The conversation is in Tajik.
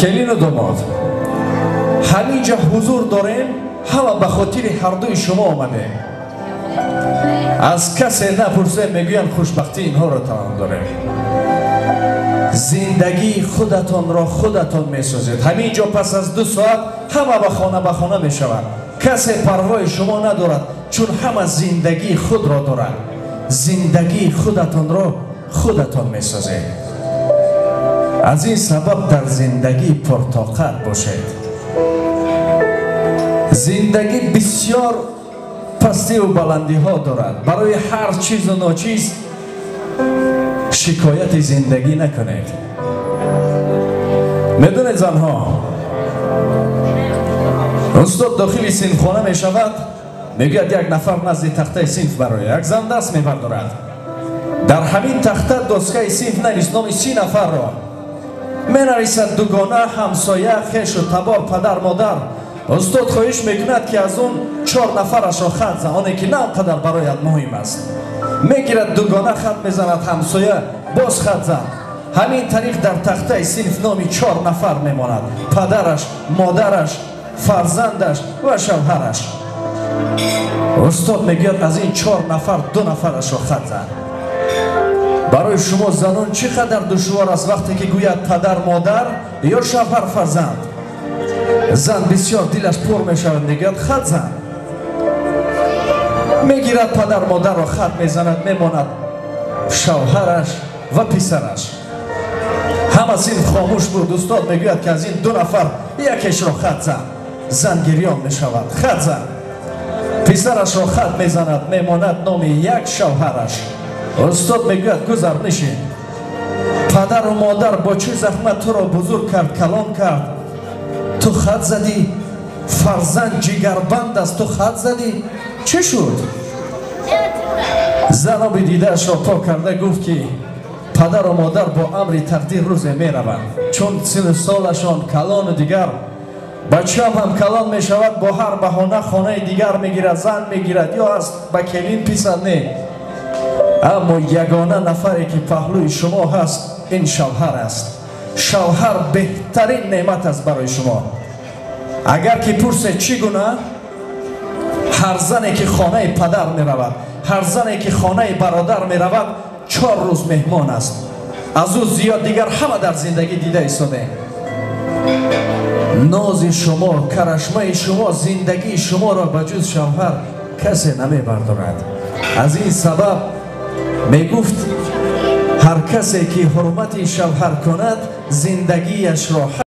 Келину домод, ҳаминҷа ҳузур дорем, ҳама ба хотири ҳардуи шумо омадем. Аз касе напурсем, мегӯянд хушбахтии инҳоро тамом дорем. Зиндагии худатонро худатон месозед. Ҳамин ҷо пас аз 2 соат ҳама ба хона ба хона мешавад. Касе парвои шумо надорад, чун ҳама зиндагии худро дорад. Зиндагии худатонро худатон месозед. Аз ин сабаб дар зиндагӣ пуртоқат бошед. Зиндагӣ бисёр пастиву баландиҳо дорад. Барои ҳар чизу ночиз шикояти зиндагӣ накунед. Медонед занҳо, устод дохили синфхона мешавад, мегӯяд як нафар назди тахтаи синф барои як зан даст мебардорад. Дар ҳамин тахта доскаи синф навис номи 30 нафарро менависад: дугона, ҳамсоя, хешу табор, падар, модар. Устод хоҳиш мекунад, ки аз он 4 нафарашро хат зан, оне ки на он қадар барояд муҳим аст. Мегирад дугона, хат мезанад, ҳамсоя боз хат зан. Ҳамин тариқ дар тахтаи синф номи 4 нафар мемонад: падараш, модараш, фарзандаш ва шавҳараш. Устод мегӯяд аз ин 4 нафар 2 нафарашро хат зан. Барои шумо занон чӣ қадар душвор аст вақте ки гӯяд падар, модар ё шавҳар, фарзанд. Зан бисёр дилаш пур мешавад, мегӯяд хат зан. Мегирад падар модарро хат мезанад, мемонад шавҳараш ва писараш. Ҳама синф хомӯш буд. Устод мегӯяд ки аз ин 2 нафар якешро хат зан. Зан гирён мешавад, хат зан. Писарашро хат мезанад, мемонад номи як шавҳараш. Устод мегӯяд гузар нишин. Падару модар бо чӣ заҳмат туро бузург кард, калон кард, ту хат задӣ. Фарзанд ҷигарбанд аст, ту хат задӣ. Чӣ шуд? Зан оби дидаашро пок карда гуфт ки падару модар бо амри тақдир рӯзе мераванд, чун сину солашон калону дигар бачаам ҳам калон мешавад, бо ҳар баҳона хонаи дигар мегирад, зан мегирад ё аст ба келин писанд не. Аммо ягона нафаре ки паҳлӯи шумо ҳаст ин шавҳар аст. Шавҳар беҳтарин неъмат аст барои шумо. Агар ки пурсед чӣ гуна, ҳар зане ки хонаи падар меравад, ҳар зане ки хонаи бародар меравад, 4 рӯз меҳмон аст. Аз ӯ зиёд дигар ҳама дар зиндагӣ дида истодем. Нози шумо, карашмаи шумо, зиндагии шуморо ба ҷуз шавҳар касе намебардорад. Аз ин сабаб мегуфт ҳар касе ки ҳурмати шавҳар кунад, зиндагиашро